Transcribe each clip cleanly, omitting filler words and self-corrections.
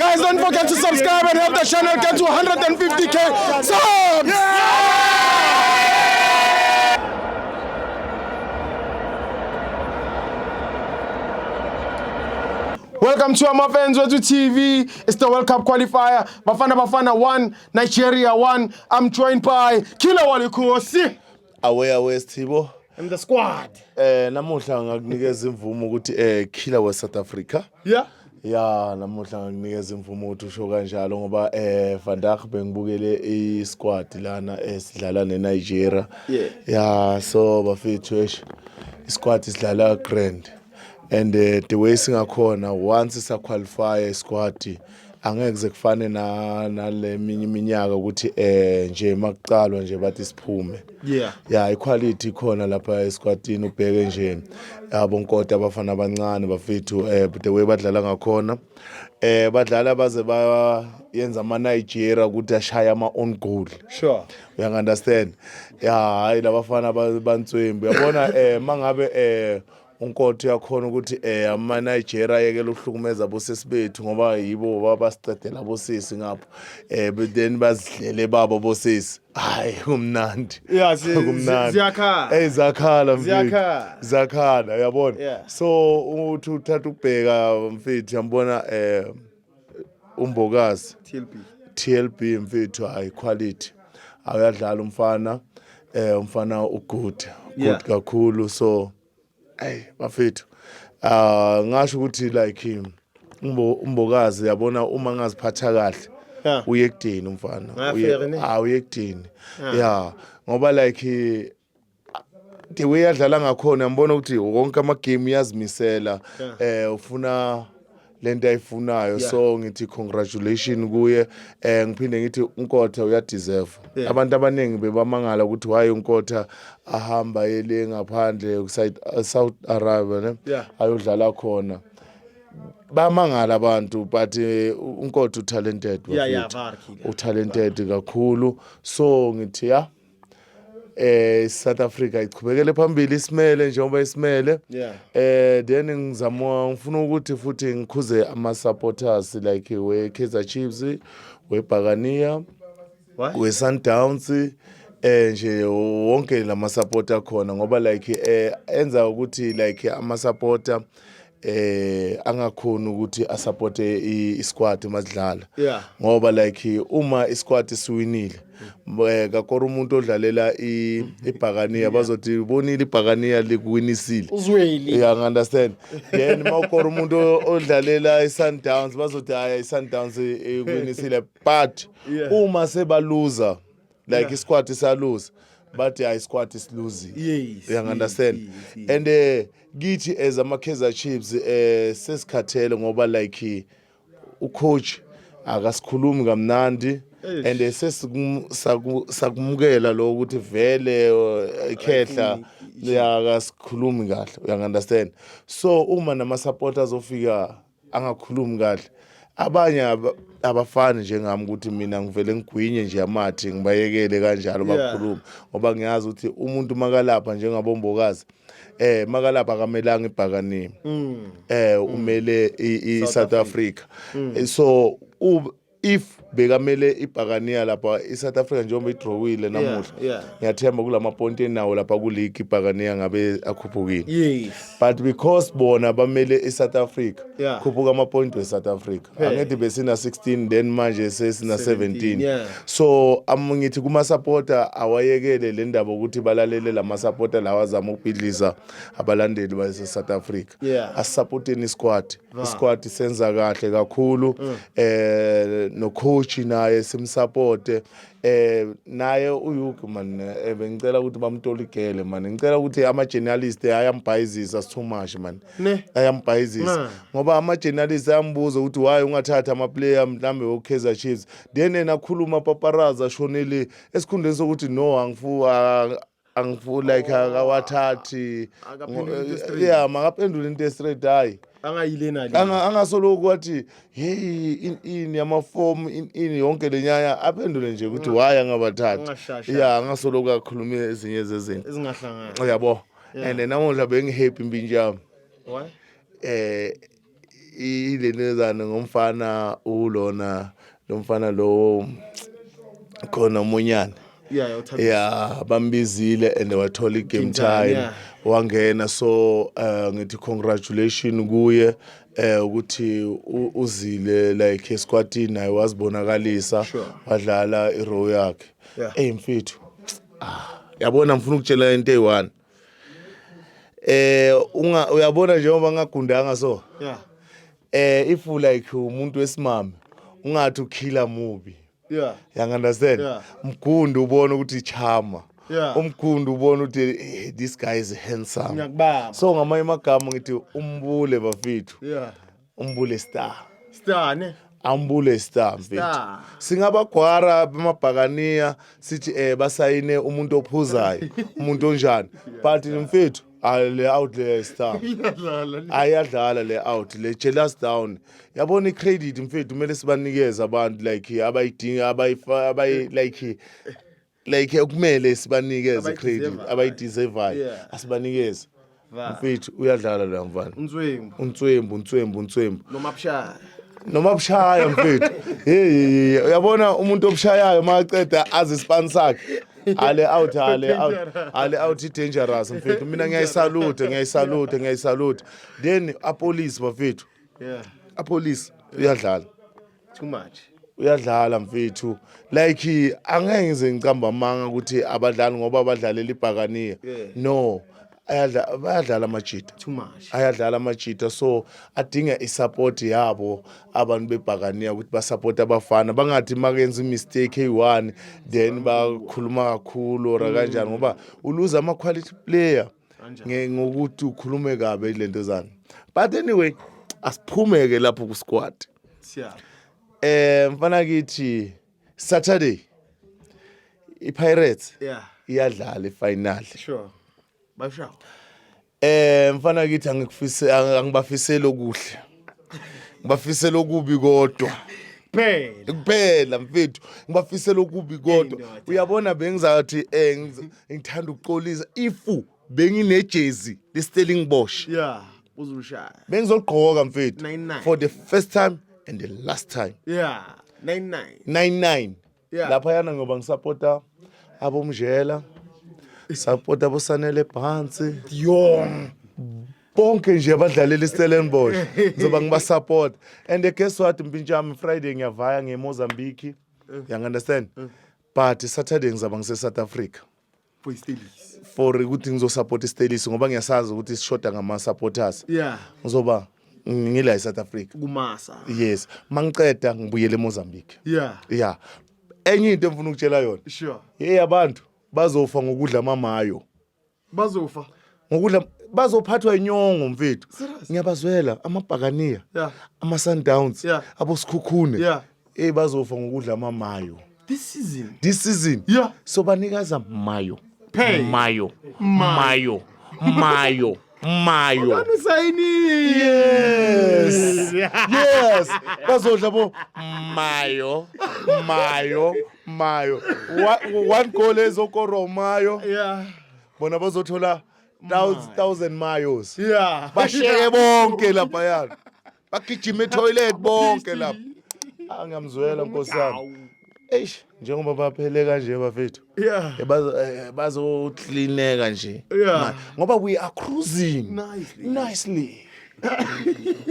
Guys, don't forget to subscribe and help the channel get to 150K subs. Welcome to our fans Wethu TV. It's the World Cup qualifier. Bafana Bafana 1, Nigeria 1. I'm joined by Killer Walikosi Away away Sithibo. and the squad. Namuhla ngakunikeza imvumo ukuthi Killer we South Africa. Yeah. Ya, namuhla ngakunikeza imvumo ukuthi usho kanjalo ngoba vandag bengibukele i-squad lana esidlala neNigeria. Ya, so bafethu, eish, isquad sidlala grand. And the way singakhona, once sa qualify squad, angeke kuze kufane na nale minye iminyaka ukuthi nje makucalwa nje bathi siphume. Ya, iquality ikhona lapha esquadini. Ubheke nje aboNkota, abafana abancane bafethu, the way badlala ngakhona, badlala baze bayenza ama Nigeria ukuthi ashaya ama own goal. Uya understand? Ya, hayi, labafana bantswembu, uyabona, mangabe uNkota uyakhona ukuthi ama Nigeria ayekele ukuhlukumeza bosesi bethu, ngoba yibo babasicedela bosesi ngapho, but then bazidlele babo bosesi. Hayi, kumnandi. Yeah, Kumnandi. ziyakhala. Zakhala mfethu. Ziyakhala. Zakhala, uyabona. So uthi uthatha ukubheka mfethu, yambona uMbokazi. TLB. TLB mfethu, hayi, quality, awuyadlala umfana, umfana ugood, good kakhulu. So hey bafethu, ngasho ukuthi like uMbokazi, yabona, uma ngaziphatha kahle, uye ekudeni umfana. Ngafika ne? Ah, uye ekudeni, yeah, ngoba like the way adlala ngakhona, ngibona ukuthi wonke ama game uyazimisela, ufuna lento ayifunayo. So ngithi congratulation kuye. Ngiphinde ngithi uNkota uyadeserve. Abantu abaningi bebamangala ukuthi why uNkota ahamba yele ngaphandle ku South Arabia, ne, ayodlala khona. Bamangala abantu, but uNkota utalented, bafethu. Varkile. Utalented kakhulu. So ngithi ya, South Africa ichubekele phambili, isimele njengoba isimele. Then ngizama, ngifuna ukuthi futhi ngikhuze ama supporters like we Kaizer Chiefs, we Bhakaniya, Why? we Sundowns, nje wonke lama supporter khona, ngoba like enza ukuthi like ama supporter angakhoni ukuthi asupporte i-squad masidlala. Ngoba like uma isquad siwinile, kakora umuntu odlalela iBhakaniya, bazothi bonile iBhakaniya likuwinisile. Uzweli. Yeah, understand. Then mawukora umuntu odlalela i-Sundowns, bazothi hayi, i-Sundowns ikuwinisile, but uma sebaluza, like isquad isaluza, bathi hayi, isquad isiluzile. You understand? Yes. And kithi as ama Kaizer Chiefs, sesikhathele ngoba like ucoach akasikhulumi kamnandi. Eish. And sakumukela lo ukuthi vele ikhehla akasikhulumi kahle, uya understand? So uma nama supporters ofika angakhulumi kahle, abanye abafani njengami ukuthi mina ngivele ngigwinye nje amathi, ngibayekele kanjalo bakhuluma, ngoba ngiyazi ukuthi umuntu makalapha njengaboMbokazi, makalapha akamelanga iBhakaniya, umele i South Africa. So if bekamele iBhakaniya lapha, i-South Africa njengoba idrowile namuhla, ngiyathemba kulama point enawo lapha ku league, iBhakaniya ngabe akhuphukile. But because bona bamele i-South Africa, khuphuka ama-point we-South Africa. Angithi besina 16, then manje sesina 17. So ngithi kuma-supporter awayekele le ndaba ukuthi balalele lama-supporter lawa azama ukubhidliza abalandeli base-South Africa. Asisupporteni isquad. Isquad senza kahle kakhulu. No coach naye simsupporte, naye uYuki man. Bengicela ukuthi bamtoligele man. Ngicela ukuthi ama journalist ayambhayizisa too much man. Ne. Ayambhayizisa ngoba ama journalist ayambuza ukuthi why ungathatha ama player mhlambe wo Kaizer Chiefs, then yena akhuluma paparazzi ashonele esikhundleni sokuthi no, angifu like akawathathi. Akaphenduli into straight. Yeah, makaphendule into straight, hayi. Angayile nale. Angasoloku wathi hey, in amafomu in yonke lenyaya, aphendule nje ukuthi why angabathathi. Angashasha. Yeah, angasoloku akhulume ezinye zezinto ezingahlangani. Uyabo, and namuhla bengihappy, impintshi yami. Why? Ilenezana ngomfana ulona lo mfana lo khona umunyana. Yeah, uThabiso. Yeah, bambizile and wathola i-game Game time, time, wangena. So ngithi congratulation kuye ukuthi uzile like esquadini naye wazibonakalisa, wadlala i-role yakhe. Hey mfethu, ah, yabona ngifuna ukutshela into eyi-one. Unga uyabona njengoba ngagundanga so, if like umuntu wesimame ungathi ukhila mubi. You understand? Yeah. Mgundu ubona ukuthi chama. Umgundu ubona ukuthi this guy is handsome. Ngiyakubamba. So ngamanye amagama ngithi uMbule bafethu. Umbule star. Star ne. Ambule star mfethu. Star. Singabagwara bamabhakaniya sithi basayine umuntu ophuzayo, umuntu onjani. But mfethu, le out le star. Iyadlala. Ayadlala le out le, jealous down. Yabona i-credit mfethu kumele sibanikeze abantu like abayidinga abayi like okumele sibanikeze credit Abayideservayo. abayideservayo. Asibanikeze. Va. Mfethu, uyadlala lo mfana. Unswembu. Unswembu, unswembu, unswembu. Noma bushaya. Noma bushaya mfethu. Hey hey, hey, uyabona umuntu obushayayo makaceda azi ispan sakhe, ale out, ale out, ale out, i-dangerous mfethu. Mina ngiyayisalute, ngiyayisalute, ngiyayisalute. Then Appollis bafethu. Appollis uyadlala. Too much. Uyadlala mfethu. Like angeke ngize ngicamba amanga ukuthi abadlali ngoba abadlalela ibhakaniya. No, ayadla, bayadlala amajita. Too much. Ayadlala amajita, so adinga isupport yabo abantu bebhakaniya ukuthi basupport abafana, bangathi makenza imistake eyi-one then bakhuluma kakhulu or kanjani, ngoba uluza ama-quality player Kanjani? Ngokuthi ukhulume kabi lento zana. But anyway, asiphume-ke lapho ku-squad. Siya. Mfana kithi, Saturday iPirates iyadlala ifinal. Sure. Bashawa. Mfana kithi, angikufise, angibafiseli okuhle. Ngibafisela okubi kodwa. Phela. Kuphela mfethu, ngibafisela okubi kodwa. Ndoda. Uyabona bengizathi ngithanda ukuxolisa if benginejezi leStellenbosch. Yeah. Uzushaya. Bengizogqoka mfethu 9-9. for the first time and the last time. Yeah. 99. 99. Lapha yana ngoba ngisupporta abomjela, support abosanele phansi. Yong. Bonke nje abadlalela iStellenbosch ngizoba ngibasupport. And guess what mpintshami, Friday ngiyavaya ngeMozambique. You understand? But Saturday ngizaba ngise South Africa For Stellies. For ukuthi ngizosupport iStellies ngoba ngiyasazi ukuthi sishoda ngama supporters. Ngizoba ngila eSouth Africa. Kumasa. Yes, mangiceda ngibuyele eMozambique. Yeah, enye into engifuna ukutshela yona, hey, abantu bazofa ngokudla amamayo. Bazofa. Ngokudla bazophathwa inyongo mfethu. Serious? Ngiyabazwela amabhakaniya, ama-Sundowns, aboSikhukhune. Bazofa ngokudla amamayo. This season. This season. So banikaza mayo. Pay. Mayo, mayo, mayo, mayo. Usayinile. Yes, bazodla bo mayo, mayo, mayo. One goal ezokorwa umayo, bona bazothola thousand, thousand mayos. Basheke bonke laphayana, bagijima etoilet bonke lapha. Angiyamzwela nkosi yami. Eish, njengoba baphele kanje bafethu, bazoklineka nje. Ngoba we are cruising Nicely. nicely,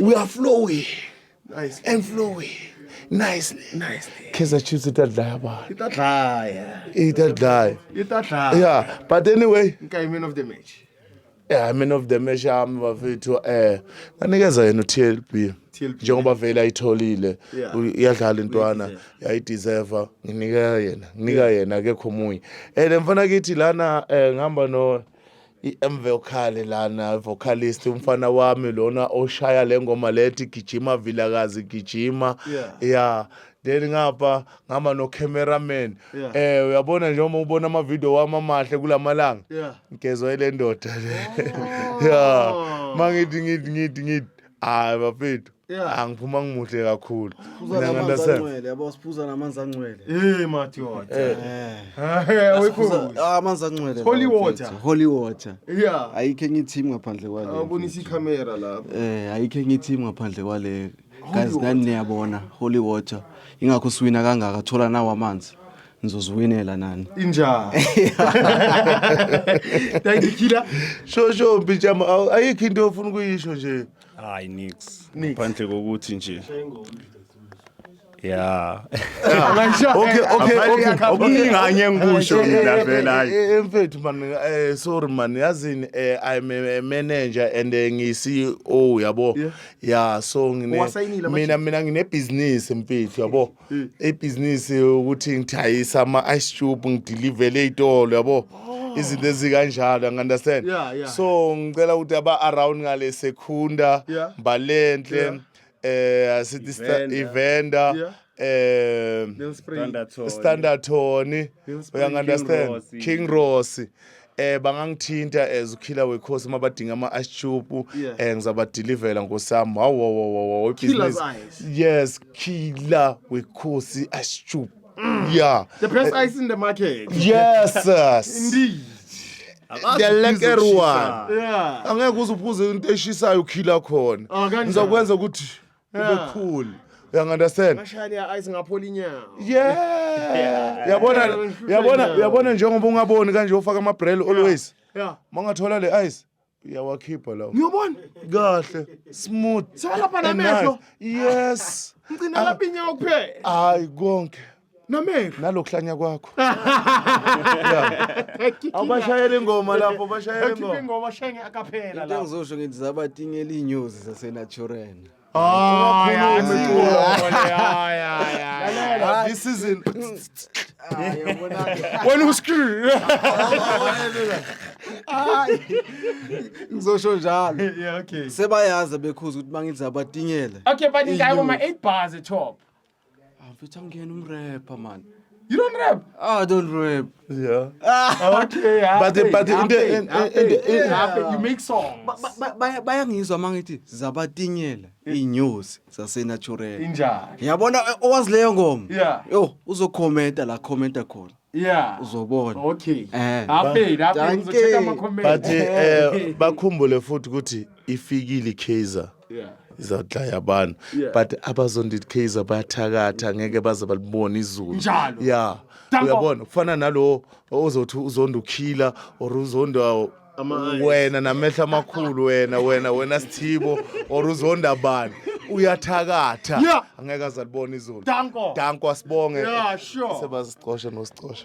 we are flowing Nicely. and flowing nicely. Nicely. Kaizer Chiefs itadlaya abantu. Itadlaya. Itadlaya. Itadlaya. Yeah, but anyway. Nkayi, man of the match. Yeah, man of the match yami bafethu, nganikeza yena uTLB. TLB. Njengoba vele ayitholile. Iyadlala intwana. Uyayideserve. Yayideserve, nginika yena, nginika yena, akekho omunye. Le mfana kithi lana, ngihamba no i-M vocal lana, vocalist umfana wami lona oshaya le ngoma lethi "Gijima Vilakazi Gijima". Yeah, then ngapha ngihamba no cameraman. Uyabona njengoba ubona ama video wami amahle kulamalanga, ngezwe ile ndoda le. Yeah, mangithi ngithi ngithi ngithi hayi bafethu. Angiphuma ngimuhle kakhulu. Phuza Mina namanzi ngi-understand. angcwele, yabo, siphuza namanzi angcwele. Eh, madoda. Eh. Awekho. Ah, amanzi angcwele. Holy lawa, water. mfethu. Holy water. Yeah. Ayikho enye team ngaphandle kwale. Awubonisa ikhamera lapho. Eh, ayikho enye team ngaphandle kwale. Guys, nani niyabona, holy water. Ingakho siwina kangaka, thola nawo amanzi. Nizoziwinela nani. Injani? Thank you, Killer. Sho sho mpintshama, ayikho into ofuna ukuyisho nje. Hayi, nix. Ngaphandle kokuthi nje. Yeah. Okay. Okuningi engikusho mina vele, hayi. Mfethu man, sorry man, yazini, I'm a manager and ngiyi CEO, yabo. Yeah, so ngine Uwasayinile ama- mina ngine business, mfethu, yabo. Ibusiness ukuthi ngithayisa ama ice cube, ngideliver ezitolo, yabo. Izinto ezikanjalo, understand? Yeah. So ngicela ukuthi aba around ngale Secunda, Mbalenhle, asithi Ivenda. Ivenda, Standerton. Standerton, Nelspruit, uyangunderstand, King Ross. King Ross, bangangithinta as uKiller Wekhosi mabadinga ama ice cube. Ngizabadeliverela, nkosami. Hawu hawu hawu. Killer's Ibhizinisi. Ice. Yes, Killer Wekhosi ice cube, yeah. The best ice in the market. Yes. Indeed. The lekker one. Angeke uze uphuze into eshisayo ukhila khona. Ah, kanjani? Ngizokwenza ukuthi ube cool, uyangunderstand? Bashaya leya ice ngaphola inyawo. Yeah, yabona, yabona, uyabona, njengoba ungaboni kanje, ufaka ama-brille always. Mangathola le ice, uyawakhipha lawo. Ngiyobona. Kahle, smooth. Sewalapha and namehlo. nice. Yes. Ngicina lapha inyawo kuphela. Hayi, konke. Namehlo. Nalokuhlanya kwakho. Awubashayela ingoma lapho, bashayela Khipha ingoma. ingoma shenge akaphela Into la. engizosho ngithi zabatinyela iy'nyozi zaseNaturena. Ah, ya. This season. Wena uscrew. Ngizosho njalo. Yeah, okay. Sebayazi bekhuza ukuthi mangithi zabatinyela. Okay, but ingayi ma 8 bars at top. Ah, mfethu, angiyena umrapper, man. You don't rap. Ah, I don't rap. Okay. But You make songs. Bayangizwa mangithi zabatinyela iy'nyosi zaseNaturena. Injani? Yabona, owazi leyo ngoma. Yo, uzokhomenta la, commenta khona. Uzobona. Okay. Eh. Happy, happy. Dankie. Uzocheck ama comments. But bakhumbule futhi ukuthi ifikile iKaizer. Izawudlaya abantu. But abazonda iKaizer bayathakatha, ngeke baze balibone izulu. Njalo. Yeah. Danko. Uyabona, kufana nalo ozothi uzonda ukhila or uzonda wena namehlo amakhulu, wena Sithibo, or uzonda bani, uyathakatha. Angeke aze alibone izulu. Danko. Danko, asibonge. Yeah, sure. Sebasicosha nosicosha.